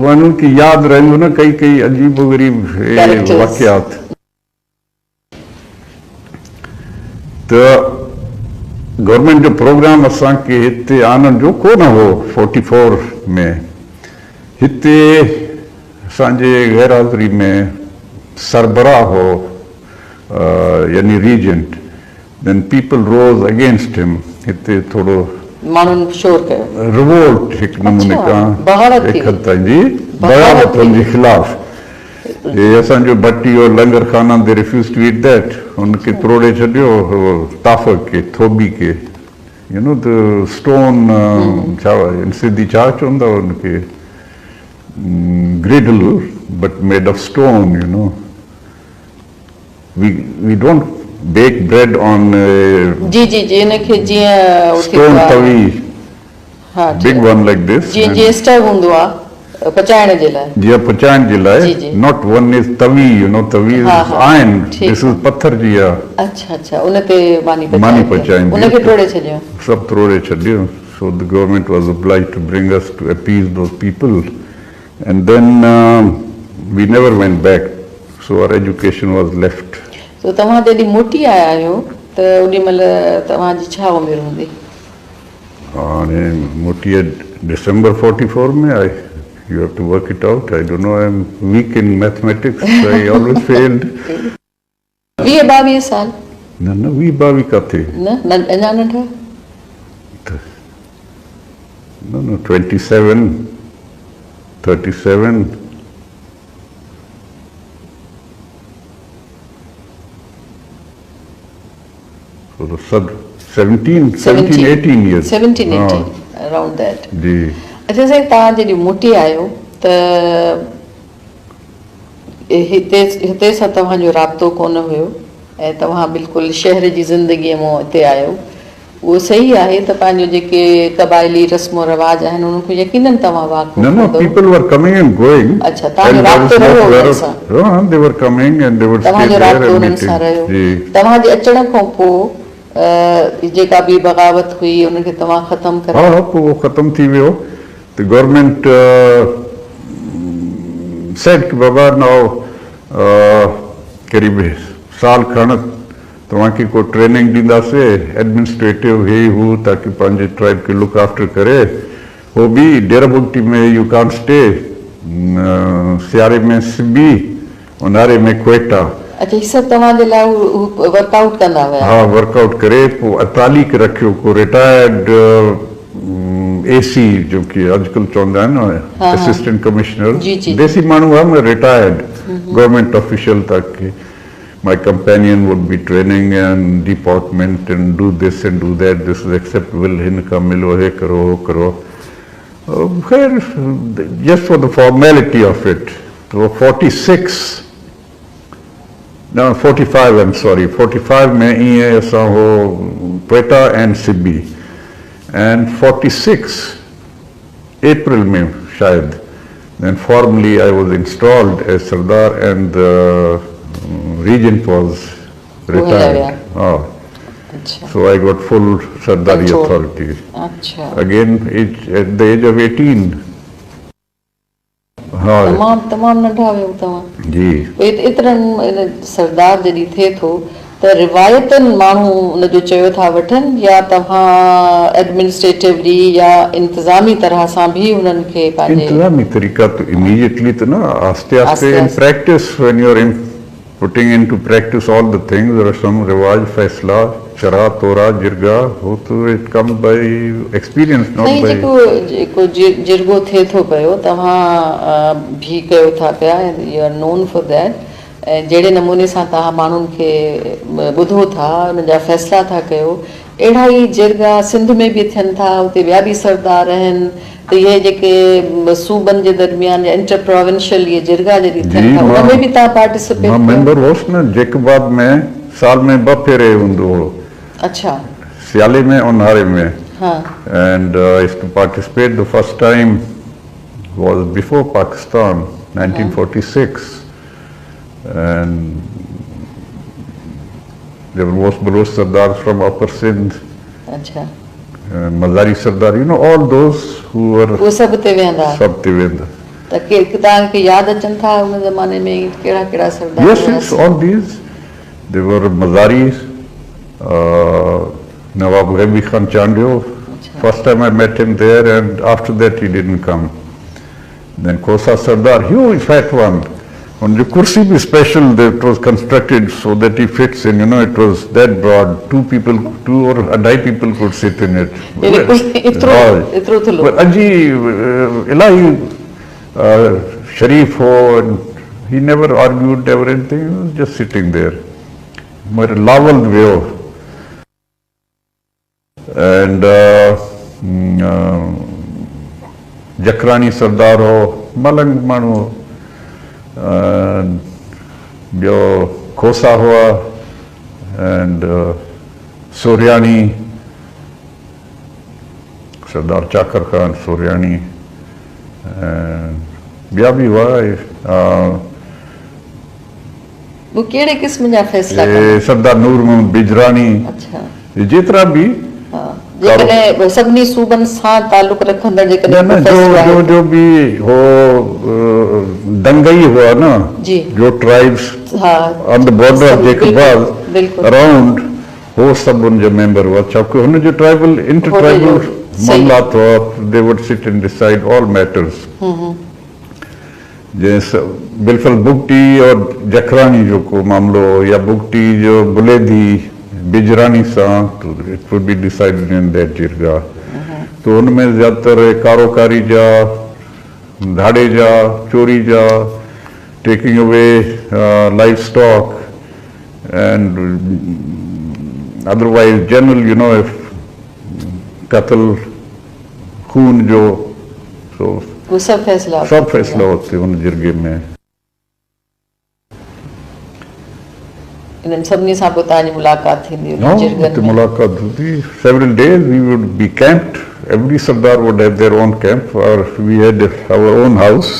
ماڻهو کي ياد رهندو نه، ڪئي ڪئي عجيب و غريب، اي، ڪيريڪٽرز. واقعات. ته گورنمينٽ جو پروگرام اسان کي هتي آڻڻ جو ڪونه هو. فورٽي فور ۾ هتي اسان جي غير حاضري ۾ سربراهه هو، ا، يعني Regent. Then people rose against him. هتي ٿورو ماڻهن شور ڪيو. ريوولٽ هڪ نموني اڇا، کان بغاوت ٿي هڪ حد تائين جي بغاوت بغاوت هن جي خلاف. هي اسان جو ڀٽي اور لنگر خانه، they refused to eat that. هن کي تروڙي ڇڏيو، هو تافه کي، ٿوٻي کي. You know, the stone, ا، ڇا، سنڌي ڇا چوندا هن کي؟ گريڊل، but made of stone, you know. We, we don't bake bread on, uh, جي، جي، جي، هن کي جيئن اهو ٿيندو آهي. توي. ها، بگ ٺيڪ. One like this. جيئن، جيئن اسٽو هوندو آهي، پچائڻ جي لاءِ. جيئن پچائڻ جي لاءِ. جي، جي. ناٽ ون از توي، يو نو، توي از ها، ها. آئرن. ٺيڪ دس آهي. از پٿر جي آهي. اڇا، اڇا، ان تي ماني ماني پچائي. پچائيندي. ان کي ٽوڙي ڇڏيو. سڀ تروڙي ڇڏيو. So the government was obliged to bring us to appease those people. And then, um, we never went back. So our education was left. سو توهان جڏهن موٽي آيا آهيو، ته اوڏي مهل توهان جي ڇا عمر هوندي؟ هاڻي موٽي ڊسمبر فورٽي فور ۾ آئي. You have to work it out. I don't know. I'm weak in mathematics. I always failed. ويهه ٻاويهه سال. نه نه، ويهه ٻاويهه ڪٿي؟ نه نه، اڃا ننڍا. نه نه، twenty seven, thirty seven. So sub seventeen, seventeen, eighteen years. Seventeen eighteen, around that. جي. اچھا سائين، توهان جڏهن موٽي آيو ته هتي، هتي سان توهان جو رابطو ڪونه هيو ۽ توهان بلڪل شهر جي زندگيءَ مون هتي آيو. اهو صحيح آهي ته پنهنجو جيڪي قبائلي رسم و رواج آهن، انهن کي يقيناً توهان واقف نه نه، هوندو. People were coming and going. اڇا، توهان جو رابطو رهيو انهن سان؟ No, they were coming and they would stay there and meeting. توهان جو رابطو انهن سان رهيو. جي. توهان جي اچڻ کان پوءِ، ا، جيڪا به بغاوت هئي، انهن کي توهان ختم ڪرايو؟ ها، ها، پوءِ اهو ختم ٿي ويو. The government, uh, said ڪي بابا، ناءُ، uh, قريب سال کڻ توهان کي ڪو ٽريننگ ڏينداسين، ايڊمنسٽريٽو هي هو، تاڪي پنهنجي ٽرائيب کي لڪ آفٽر ڪري. هو به ڊيرا بگٽي ۾، you can't stay. م، سياري ۾ سبي، اونهاري ۾ ڪوئيٽا. اڇا، هي سڀ توهان جي لاءِ هو، هو ورڪ آئوٽ ڪندا هيا؟ ها، ورڪ آئوٽ ڪري پوءِ اطالي کي رکيو، ڪو رٽائرڊ، ا، م، اي سي، جو ڪي اڄڪلهه چوندا آهن نه، ها، ها. Assistant commissioner. جي، جي، جي. ديسي ماڻهو آهي، مگر رٽائرڊ گورنمينٽ آفيشل، تاڪي my companion would be training and department and do this and do that, this is acceptable, هن کان ملو، هي ڪرو، هو ڪرو. Uh, خير، just for the formality of it. تو forty six, no, forty five, I'm sorry, forty five ۾ ايئن اسان هو Quetta and Sibi, and forty six April ۾ شايد، then formally I was installed as Sardar and the, um, regent was retired. ها. اڇا. So I got full Sardari authority. اڇا. Again, age, at the age of eighteen. ها. تمام، تمام ننڍا هيو توهان. جي. پوءِ ايت-، ايترن، ان سردار جڏهن ٿئي ٿو، ته روايتن ماڻهو ان جو چيو ٿا وٺن، يا توهان ايڊمنسٽريٽولي يا انتظامي طرح سان به انهن کي پنهنجي انتظامي طريقا ته اميڊيٽلي ته نه، آهستي آهستي آهستي ان آهستي. Practice, when you are in putting into practice all the things, there are some رواج، فيصلا، چرا، تورا، جرگا، هو ته it comes by experience, not سائين، by جيڪو، جيڪو جي-، جرگو ٿئي ٿو پيو، توهان، ا، به ڪيو ٿا پيا، you are known for that. ۽ جهڙي نموني سان توهان ماڻهن کي ٻڌو ٿا، انهن جا فيصلا ٿا ڪيو، اهڙا ئي جرگا سنڌ ۾ به ٿين ٿا، اتي ٻيا به سردار آهن، ته اهي جيڪي صوبن جي درميان يا انٽر پروونشل اهي جرگا جڏهن ٿين ٿا، ان ۾ به توهان پارٽيسپيٽ ڪيو؟ جي، مان، مان ميمبر هوس نه، جيڪوباد ۾ سال ۾ ٻه ڀيري هوندو هو. اڇا. سيالي ۾، اونهاري ۾. ها. And, uh, I used to participate. The first time was before Pakistan, nineteen forty six. And there were most Baloch Sardars from Upper Sindh. اڇا. Uh, مزاري سردار، you know, all those who were اهي سڀ اتي ويهندا؟ سڀ اتي ويهندا. ته ڪي، توهان کي ياد اچن ٿا ان زماني ۾ ڪهڙا ڪهڙا سردار هئا؟ Yes, yes, all these. There were Mazaris, uh, نواب غيبي خان چانڊيو. اڇا. First time I met him there and after that he didn't come. Then Khosa Sardar, huge fat one. هن جو ڪرسي به special, it was constructed so that he fits in, you know, it was that broad, two people, two or اڍائي people could sit in it. يعني ڪرسي ايترو، ايترو ٿلو. پر اڄ جي، ا، الاهي، ا، شريف هو، and he never argued, never anything, he was just sitting there. مگر لاول ويو. And, uh, mm, uh, Jakhrani سردار هو، ملنگ ماڻهو، uh, ٻيو کوسا هئا، and, uh, سورياڻي، سردار چاڪر خان سورياڻي، and ٻيا به هئا، uh, هو ڪهڙي قسم جا فيصلا اي، ڪندا؟ سردار نور محمد بجراڻي، اڇا. اي جيترا به ها، جيڪڏهن سڀني صوبن سان تعلق رکندڙ جيڪڏهن نه، نه، جو، جو، جو به هو، ا، دنگئي هئا نه، جي. جو ٽرائبس ها. آن دا بارڊر آف جيڪوباد، بلڪل، بلڪل. اراؤنڊ، هو سڀ ان جا ميمبر هئا، ڇاڪو هن جو ٽرائبل، انٽر ٽرائبل صحیح۔ معاملات ہو، they would sit and decide all matters. جیسے بالکل بگٹی اور جکھرانی جو کو معاملو ہو، یا بگٹی جو بلیدی بجرانی سا، تو it would be decided in that جرگہ. تو ان میں زیادہ تر کاروکاری جا، دھاڑے جا، چوری جا، taking away, uh, livestock, and, mm, otherwise general, you know, if قتل، خون جو، so وہ سب فیصلہ ہوتا سب ہے۔ فیصلہ ہوتے ان جرگے میں۔ انہن سڀني سان پوءِ توهان جي ملاقات ٿيندي هئي؟ ها، جرگن اتي ۾؟ ملاقات ٿيندي. Several days we would be camped. Every Sardar would have their own camp, or we had our own house.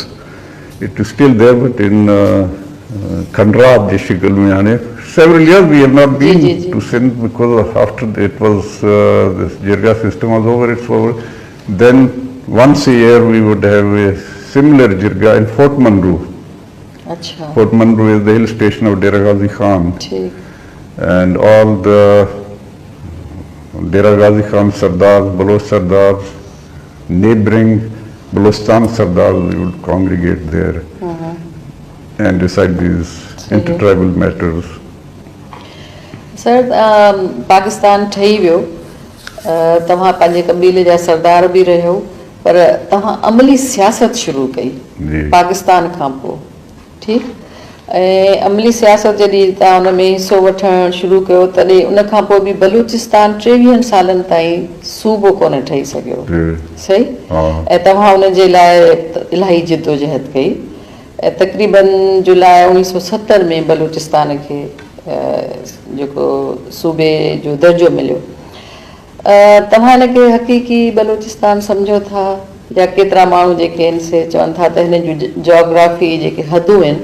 It is still there, but in, uh, uh, کھنڈرات جي شڪل ۾ هاڻي. Several years we have not جي، been جي، جي. To Sindh because after it was, uh, this جرگا system was over, it's over. Then once a year we would have a similar جرگا in Fort Munro. اچھا۔ Fort Munro is the hill station of Dera Ghazi Khan. ٺيڪ۔ And all the Dera Ghazi Khan Sardars, Baloch Sardars, neighboring Balochistan Sardars, we would congregate there and decide these صحيح۔ Intertribal matters. سر، ام، پاڪستان ٺهي ويو، ا، توهان پنهنجي قبيلي جا سردار به رهيو، پر توهان عملي سياست شروع ڪئي جي۔ پاڪستان کان پوءِ. ٺيڪ. ۽ عملي سياست جڏهن توهان ان ۾ حصو وٺڻ شروع ڪيو، تڏهن ان کان پوءِ به بلوچستان ٽيويهن سالن تائين صوبو ڪونه ٺهي سگهيو. جي. صحيح؟ ها. ۽ توهان ان جي لاءِ الاهي جدوجهد ڪئي. ۽ تقريبن جولاءِ اوڻيهه سؤ ستر ۾ بلوچستان کي، ا، جيڪو صوبي جو درجو مليو. ا، توهان ان کي حقيقي بلوچستان سمجهو ٿا، يا ڪيترا ماڻهو جيڪي آهن سي چون ٿا ته هن جون ج-، جاگرافي جيڪي حدون آهن،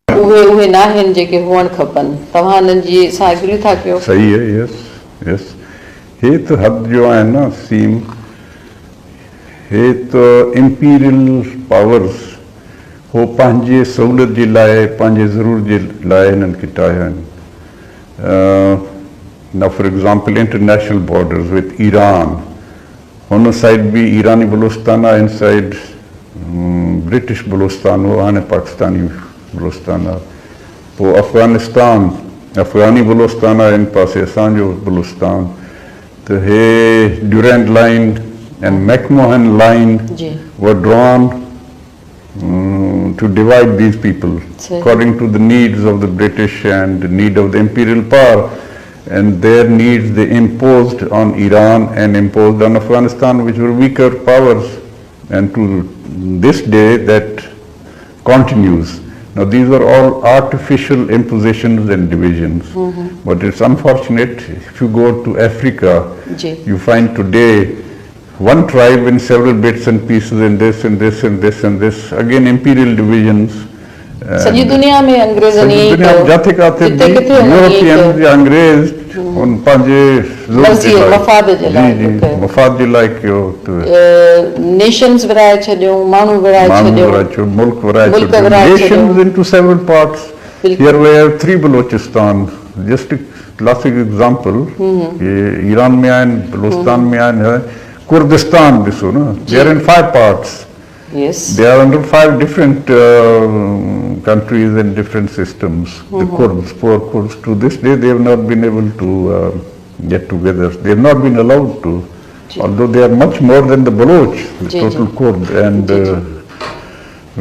اهي، اهي نه آهن جيڪي هئڻ کپن؟ توهان انهن جي سان ايگري ٿا ڪيو؟ صحيح آهي، يس، يس. هي ته حد جو آهن نه، سيم، هي ته امپيريل پاورز هو پنهنجي سهولت جي لاءِ، پنهنجي ضرور جي لاءِ هنن کي ٺاهيا آهن. ا، now, for example, international borders with Iran. هن سائيڊ به ايراني بلوچستان آهي، هن سائيڊ، م، برٽش بلوچستان هو، هاڻي پاڪستاني بلوچستان آهي. پوءِ افغانستان، افغاني بلوچستان آهي، هن پاسي اسان جو بلوچستان. ته هي Durand Line and McMahon Line جي۔ Were drawn mm, to divide these people صحيح۔ According to the needs of the British and the need of the imperial power, and their needs they imposed on Iran and imposed on Afghanistan, which were weaker powers, and to this day that continues. Now, these are all artificial impositions and divisions, but it's unfortunate if you go to Africa, جي۔ You find today one tribe in several bits and pieces in this and this and this and this. Again, imperial divisions. سڄي دنيا ۾ انگريزن سڄي ئي دنيا ۾ ڪيو. جاٿي ڪاٿي جتي به ڪٿي انهن ئي يورپين ڪيو. يا انگريز ان پنهنجي ضرورت مرضي جي لاءِ، مفاد جي لاءِ جي، جي، ڪيو. مفاد جي لاءِ ڪيو. ته ا، نيشنز ورهائي ڇڏيون، ماڻهو ورهائي ماڻهو ڇڏيون. ورهائي ڇڏيو، ملڪ ورهائي ملڪ ڇڏيو. ورهائي Nations ڇڏيون. Into several parts. بلڪل. Here we have three Balochistan. Just a classic example. Iran ۾ آهن، بلوچستان ۾ آهن، ڪردستان ڏسو نه. They are in five parts. Yes. They are under five different, uh, countries and different systems. The Kurds, poor Kurds, to this day they have not been able to, uh, get together. They have not been allowed to. Although they are much more than the Baloch, the total Kurd, and, uh,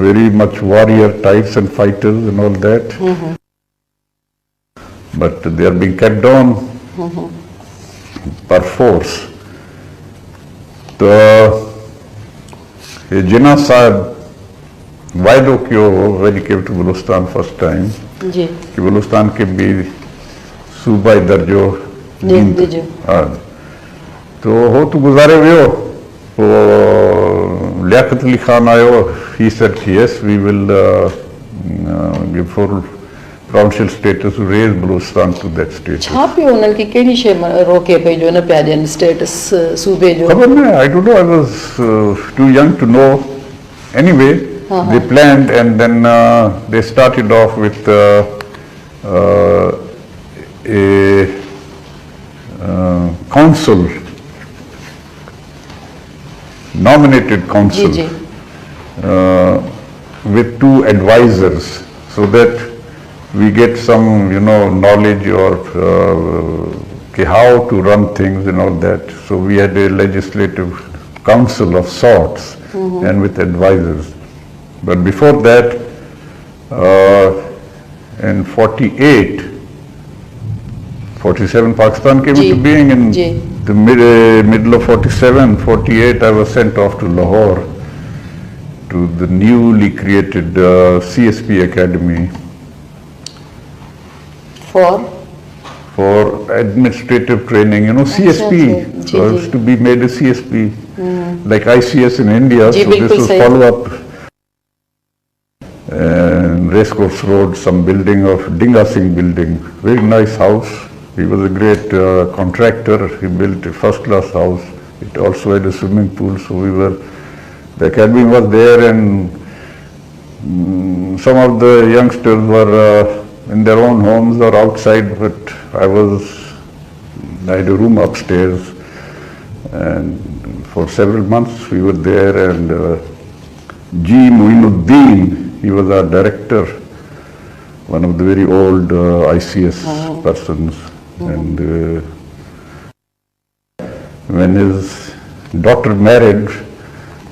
very much warrior types and fighters and all that. But they are being cut down perforce. تو اے جناح صاحب وعدو کيو هو، when he came to Balochistan first time، جي۔ ڪي بلوچستان کي به صوبائي درجو ڏيندو. ڏيندو. ها. تو هو تو گذاري ويو. پوءِ لياقت علي خان آيو، he said, "Yes, we will, uh, uh, give full provincial status to raise Balochistan to that status." ڇا پيو انهن کي، ڪهڙي شيءِ مان روڪي پئي جو نه پيا ڏين اسٽيٽس، ا، صوبي جو؟ خبر نه، I don't know, I was, uh, too young to know. Anyway, they planned and then, uh, they started off with, uh, uh, a, uh, council. Nominated council, جی۔ Uh, with two advisors, so that we get some, you know, knowledge or uh, ki how to run things and all that. So we had a legislative council of sorts, mm-hmm, and with advisors. But before that, uh, in forty-eight, forty-seven Pakistan came into being. In the mid, uh, middle of forty-seven, forty-eight, I was sent off to Lahore to the newly created uh, C S P Academy. For? For administrative training, you know, C S P. Acha, acha. Ji, ji. To be made a C S P, like I C S in India. Ji, so this bilkul was sahi. Follow up. And Racecourse Road, some building of Dinga Singh building, very nice house. He was a great uh, contractor. He built a first class house. It also had a swimming pool. So we were, the academy was there, and mm, some of the youngsters were uh, in their own homes or outside, but I was, I had a room upstairs, and for several months we were there. And uh, G. Muinuddin, he was our director, one of the very old uh, I C S persons. And uh, when his daughter married,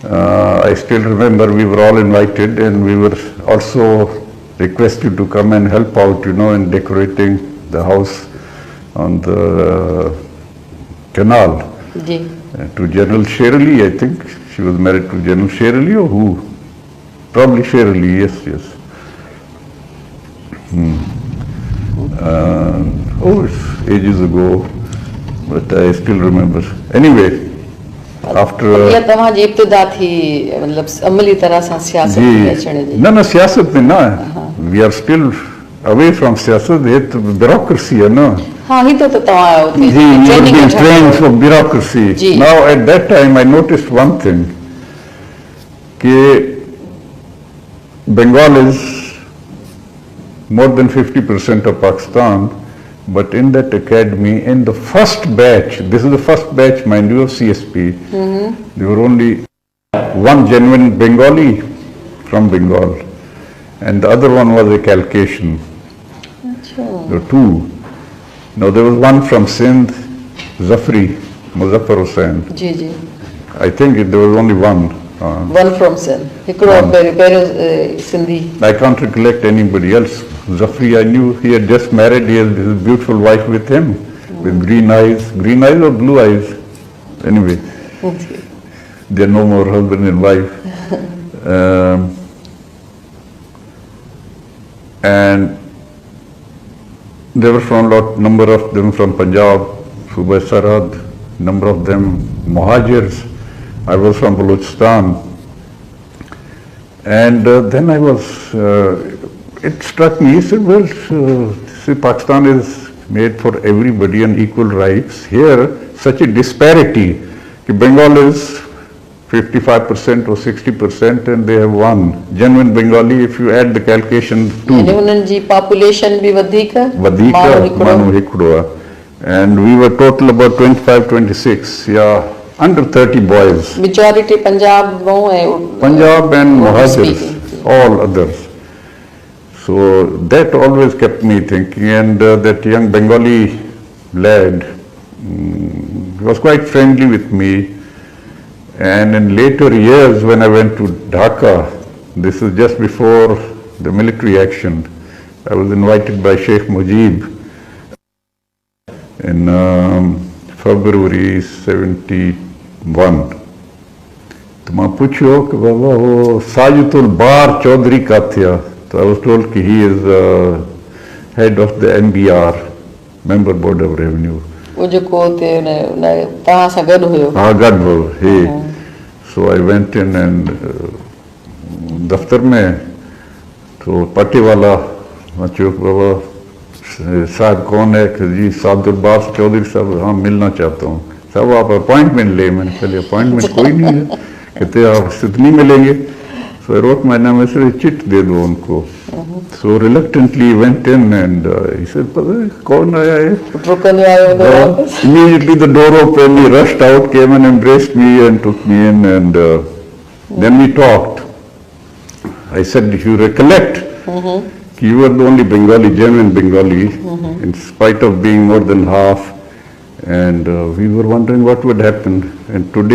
uh, I still remember we were all invited, and we were also requested to come and help out, you know, in decorating the house on the canal. Ji. Uh, to General Sher Ali, I think. She was married to General Sher Ali, or who? Probably Sher Ali, yes, yes. Hmm. Uh, oh, it's ages ago, but I still remember. Anyway, after اها توهان جي ابتدا ٿي، مطلب، عملي طرح سان سياست ۾ اچڻ جي. نه، نه، سياست ۾ نه. We are still away from سياست. هي ته بيوروڪرسي آهي نه. ها، هي ته، ته توهان اتي جي، you were being trained for bureaucracy. جي. Now, at that time, I noticed one thing, key Bengal is more than fifty percent of Pakistan, but in that academy, in the first batch, this is the first batch, mind you, of C S P, there were only one genuine Bengali from Bengal, and the other one was a Caucasian. Acha. There were two. Now, there was one from Sindh, Zafri, Muzaffar Hussain. جي، جي. I think it, there was only one. Uh, one from Sindh. هڪڙو پهريون، پهريون، ا، Sindhi. I can't recollect anybody else. Zafri, I knew, he had just married. He has his beautiful wife with him, with green eyes. Green eyes or blue eyes? Anyway, they are no more husband and wife. Um, And there were from lot, number of them from Punjab, Suba Sarhad, number of them Muhajirs. I was from Balochistan. And uh, then I was, uh, it struck me, he said, well, uh, see, Pakistan is made for everybody and equal rights. Here, such a disparity, ki Bengal is fifty-five percent or sixty percent, and they have one genuine Bengali, if you add the Caucasian too. يعني انهن جي پاپوليشن به وڌيڪ، وڌيڪ ماڻهو هڪڙو آهي. ماڻهو هڪڙو آهي. And we were total about twenty-five, twenty-six, yeah, under thirty boys. Majority Punjab moon ۽ Punjab and Urdu Muhajirs, speaking. All others. So that always kept me thinking, and uh, that young Bengali lad, mm, was quite friendly with me. And in later years, when I went to Dhaka, this is just before the military action, I was invited by Sheikh Mujib in um, February seventy-one. تو ما پوچھو کہ بابا، وہ ساجد البار چودھری کاتھے آ؟ تو I was told کہ he is uh, head of the M B R, Member Board of Revenue. وہ جو کو تے انہیں، انہیں تہاں سا گڈ ہوئے ہو؟ ہاں، گڈ ہو، ہے. ہاں. So I went in and uh, دفتر میں تو پٹی والا، میں چوک بابا، صاحب کون ہے؟ کہ جی سعد البار چودھری صاحب، ہاں ملنا چاہتا ہوں. صاحب آپ اپوائنٹمنٹ لے. میں نے کہا اپوائنٹمنٹ کوئی نہیں ہے، کہتے آپ سے نہیں ملیں گے. So I wrote my name, ایسے چٹ دے دو ان کو. So reluctantly he went in and uh, he said, "پتہ ہے کون آیا ہے؟" ٹرکن آئے ہوئے واپس. Immediately the door opened, he rushed out, came and embraced me and took me in and uh, then we talked. I said, "If you recollect, you were the only Bengali, genuine Bengali, in spite of being more than half. And uh, we were wondering what would happen. And today